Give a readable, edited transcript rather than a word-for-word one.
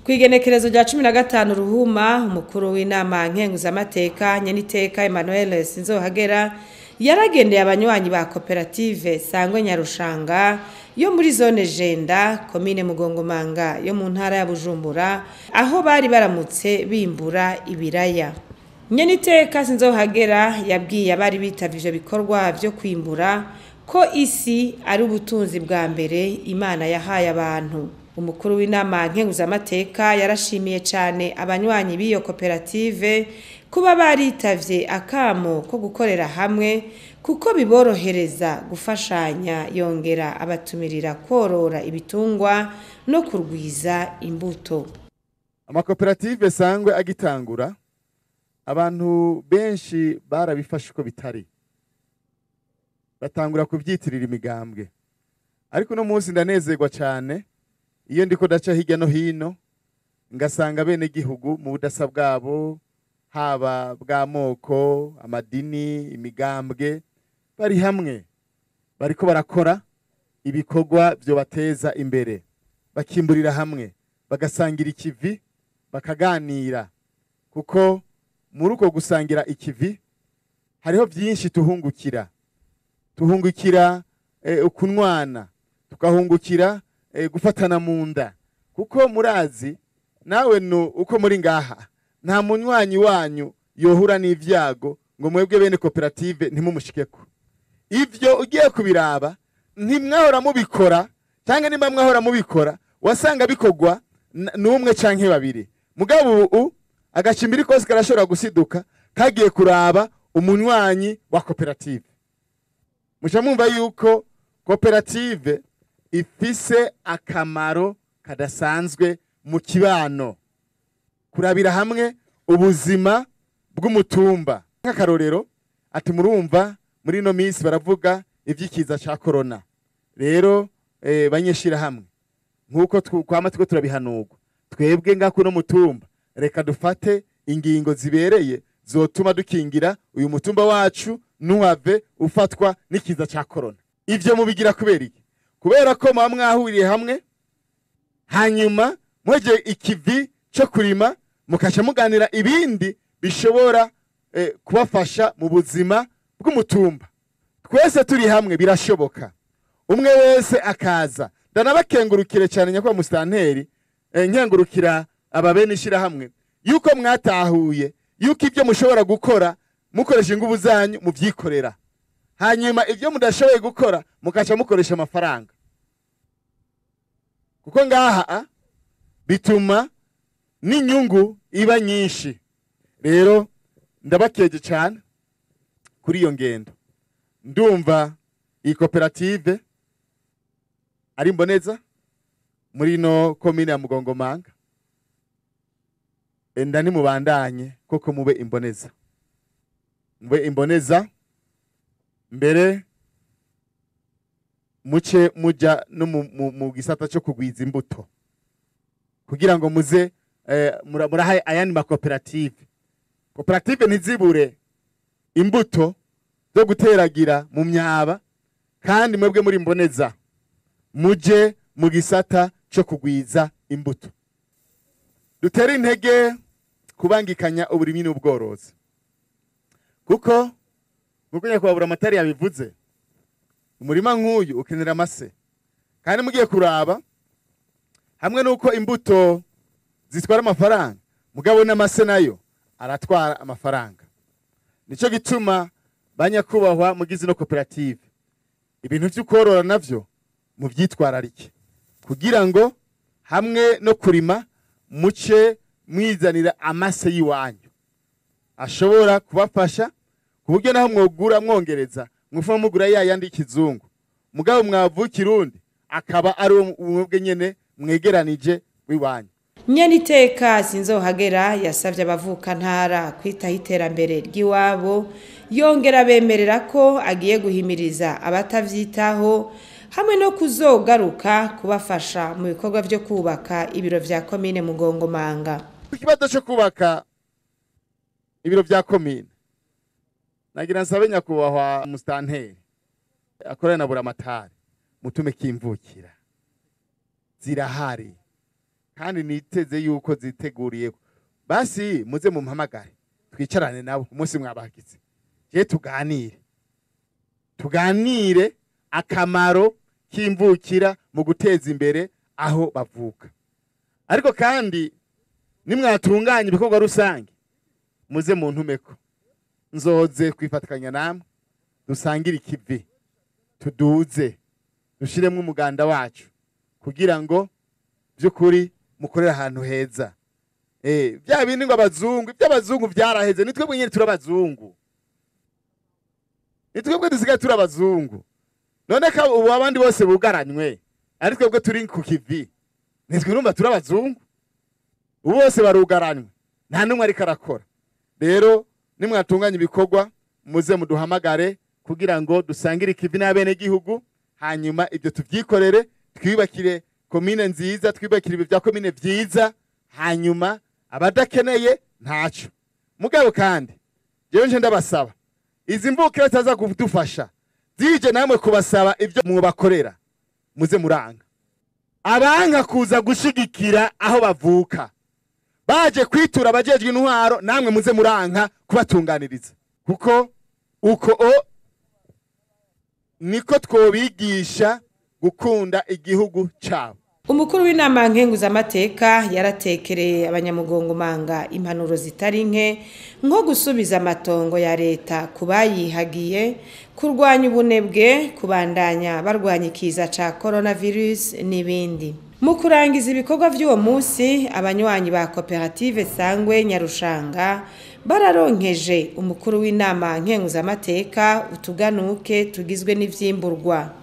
Kw'igenekerezo rya 15 Ruhuma, umukuru w'inama nkenguzamateka nyeniteka Emmanuel Sinzohagera yaragendeye abanywanyi ba koperative Sangwe Nyarushanga yo muri zone Jenda, komine Mugongomanga yo mu ntara ya Bujumbura, aho bari baramutse bimbura ibiraya. Nyeniteka Sinzohagera yabwiye abari bitavye ivyo bikorwa vyo kwimbura ko isi ari ubutunzi bwa mbere Imana yahaye abantu. Umukuru w'inama nkenguzamateka yarashimiye cane abanywanyi b'iyo koperative kuba baritavye akamo ko gukorera hamwe kuko biborohereza gufashanya, yongera abatumirira korora ibitungwa no kurwiza imbuto. Amakoperative Sangwe agitangura, abantu benshi barabifashe uko bitari, batangura kubyitirira imigambwe. Ariko uno munsi ndanezerwa cyane iyo ndiko ndaca hirya no hino ngasanga bene gihugu mu budasa bwabo, haba bw'amoko, amadini, imigambwe, bari hamwe bariko barakora ibikorwa byo bateza imbere, bakimburira hamwe, bagasangira ikivi, bakaganira. Kuko muri uko gusangira ikivi hariho byinshi tuhungukira. Tuhungukira ukunwana, tukahungukira gufatana mu nda. Kuko murazi nawe nu uko muri ngaha nta munywanyi wanyu yohura n'ivyago ngo mwebwe bene koperative ntimumushikeko. Ivyo ugiye kubiraba ntimwahora mubikora, cyangwa nimba mwahora mubikora wasanga bikogwa n'umwe canke babiri. Mugabo ubu agacimbiri kose karashobora gusiduka kagiye kuraba umunywanyi wa koperative. Muca mwumva yuko koperative ifise akamaro kadasanzwe mu kibano, kurabira hamwe ubuzima bw'umutumba. Nk'akarorero ati murumva muri ino minsi baravuga ivy'ikiza ca corona. Rero banyeshira hamwe nkuko kwama tuko turabihanurwa, twebwe ngako no mutumba reka dufate ingingo zibereye zotuma dukingira uyu mutumba wacu ntuhave ufatwa n'ikiza ca corona. Ivyo mubigira kubera iki? Kubera ko muba mwahuriye hamwe, hanyuma mweje ikivi cyo kurima, mukaca muganira ibindi bishobora kubafasha mu buzima bw'umutumba. Twese turi hamwe birashoboka, umwe wese akaza. Ndanabakengurukire cyane nyakubahwa musitanteri, nkengurukira aba bene ishirahamwe yuko mwatahuye yuko ibyo mushobora gukora mukoresha ingufu zanyu muvyikorera, hanyuma ibyo mudashoboye gukora mukaca mukoresha amafaranga. Kuko ngaha bituma n'inyungu iba nyinshi. Rero ndabakeje cyane kuri iyo ngendo. Ndumva iyi koperative ari mboneza muri no komine ya Mugongomanga. Enda nimubandanye koko mube imboneza, mube imboneza mbere muce muja no mu gisata cyo kugwiza imbuto, kugira ngo muze murahaye ayandi makoperative. Koperative ntizibure imbuto zo guteragira mu myaba, kandi mwebwe muri mboneza muje mu gisata cyo kugwiza imbuto. Dutere intege kubangikanya uburimyi n'ubworozi, kuko nkuko nyakubahwa Buramatari yabivuze, umurima nk'uyu ukenera amase. Kandi mugiye kuraba hamwe nuko imbuto zitwara amafaranga, mugabo n'amase nayo aratwara amafaranga. Nico gituma banyakubahwa mugize no koperative ibintu by'ukorora navyo muvyitwararike, kugira ngo hamwe no kurima muce mwizanira amase yiwanyu ashobora kubafasha, ku buryo naho mwogura mwongereza mufa mugura ya yandi kizungu, mugabo mwavuka irundi akaba ari umwebwe nyene mwegeranije wiwanyu. Nyeniteka Sinzohagera yasavye abavuka ntara kwitaho iterambere ry'iwabo, yongera bemerera ko agiye guhimiriza abatavyitaho hamwe no kuzogaruka kubafasha mu bikorwa vyo kubaka ibiro vya komine Mugongomanga. Ikibazo cyo kubaka ibiro vya komine, nagira nsabe nyakubahwa musitanteri akorana na Buramatari mutume kimvukira zirahari. Kandi niteze yuko ziteguriye. Basi muze mumpamagare twicarane nabo umunsi mwabagize, je tuganire, tuganire akamaro k'imvukira mu guteza imbere aho bavuka. Ariko kandi nimwatunganya ibikorwa rusange, muze muntumeko, nzoze kwifatikanya namwe, dusangire ikivi, tuduze, dushiremo umuganda wacu kugira ngo by'ukuri mukorere ahantu heza. Bya bindi ngo abazungu, iby'abazungu byaraheze, ni twebwe nyene turi abazungu, ni twebwe dusigaye turi abazungu. None ko ubu abandi bose bugaranywe, ari twebwe turi ku kivi, nitwe urumva turi abazungu. Ubu bose barugaranywe, nta n'umwe ariko arakora. Rero nimwatunganya ibikorwa, muze muduhamagare kugira ngo dusangire ikivi n'abenegihugu, hanyuma ibyo tuvyikorere, twiyubakire komine nziza, twiyubakire ibyo bya komine vyiza, hanyuma abadakeneye ntaco. Mugabo kandi jewe nje ndabasaba, izi mvukira zitaza kudufasha zije namwe kubasaba ibyo mubakorera, muze muranga. Abanka kuza gushigikira aho bavuka, baje kwitura abajejwe intwaro, namwe muze muranka kubatunganiriza, kuko uko o niko twobigisha gukunda igihugu cabo. Umukuru w'inama nkenguzamateka yaratekereye abanyamugongomanga impanuro zitari nke, nko gusubiza amatongo ya leta ku bayihagiye, kurwanya ubunebwe, kubandanya barwanya ikiza ca coronavirus n'ibindi. Mu kurangiza ibikorwa vy'uwo munsi, abanywanyi ba koperative Sangwe Nyarushanga bararonkeje umukuru w'inama nkenguzamateka utuganuke tugizwe n'ivyiimburwa.